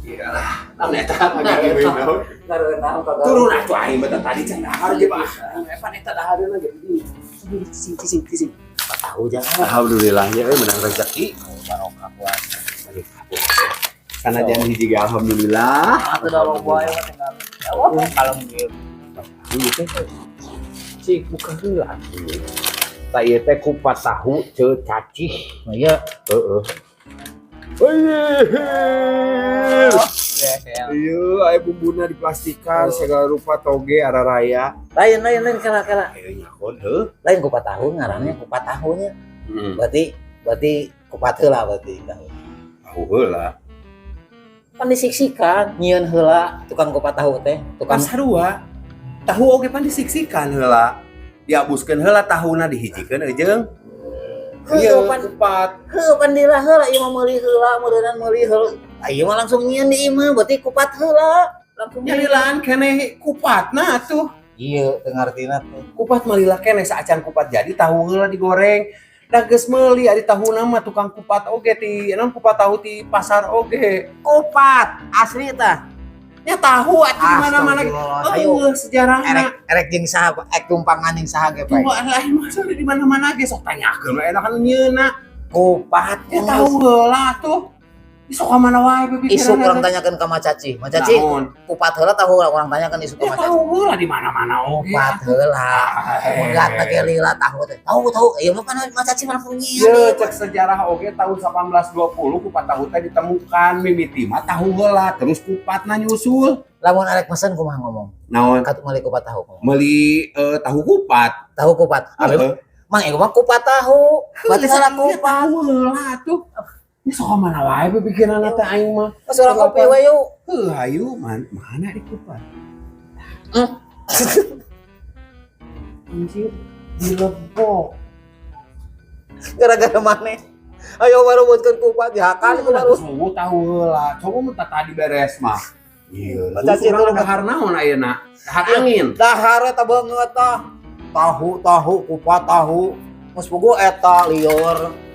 Iyalah, naon eta Nah, lagi eta. naon. Ngareunah kagak. Turun atuh aing mah tadi can dahar ge bah. Epan eta dahareuna ge di. Cicing cicing cicing. Tahu jangan. Alhamdulillah ya euy menang rezeki. Barokah puasa. Sanajan hiji ge alhamdulillah. Aku udah loba ya mah tinggal. Ya Allah, kalem gitu. Ieu teh cik buka heula. Ta ieu teh kupat tahu Ceu Cacih. Nah, iya. Heeh. Wih. Ya, ya. Iya, aya bumbuna diplastikan segala rupa toge araraya. Lain lain lain kala kala. Ayo nyakon heuh. Lain kupat tahu ngarannya kupat tahunya. Berarti berarti kupat heula berarti tahu. Tahu heula. Pan disiksikan nyieun heula tukang kupat tahu teh, tukang Tukang sarua. Tahu oge pan disiksikan heula. Diabuskeun heula tahuna dihijikeun jeung Heuh, ieu pan kupat. Heuh, pan dilah heula ieu mah meuli heula, meureunan meuli heula. Ah, ieu mah langsung nyieun di imah berarti kupat heula. Langsung nyieun. Nyalilaan keneh kupatna tuh. Iya, teu ngartina teh. Kupat malila keneh saacan kupat jadi tahu heula digoreng. Da geus meuli ari tahuna mah tukang kupat oge ti naon kupat tahu ti pasar oge. Kupat asli tah. Ya tahu atuh di mana-mana. Astagfirullah. Ayo Eueuh sejarahna. Erek erek jeung saha ek tumpangan jeung saha ge, Pak. Coba lain masa di mana-mana ge sok tanyakeun we enak anu nyieunna. Kupat. Ya tahu heula tuh. Sok ka mana wae pikiran. Isuk urang tanyakeun ka Macaci. Macaci, Naon? Kupat heula tahu heula urang tanyakeun isuk ka Ya Macaci. tahu heula di mana-mana oge. Kupat heula. Enggak ge lila tahu teh. Tahu tahu. Ieu mah kan Macaci mah langsung nyieun. Ye, cek sejarah oge tahun 1820 kupat tahu teh ditemukan mimiti mah tahu heula terus kupatna nyusul. Lamun arek mesen kumaha ngomong? Naon? Kat meuli kupat tahu. Meuli tahu kupat. Tahu kupat. Abi Heeh. mang ieu mah kupat tahu. Berarti salah Iya, kupat. tahu heula tuh. Ini sok ka mana wae pikiran teh aing mah. Pas urang kopi we yuk. Heuh, hayu mana di kupat? Anjir, dilebok. Gara-gara maneh. Ayo baru buatkan kupat dihakan ku baru. Suhu tahu heula. Coba mun tadi beres mah. Iya, Macaci urang itu dahar naon ayeuna? Dahar angin. Dahar eta beungeut tah. Tahu tahu kupat tahu. Geus puguh eta lieur.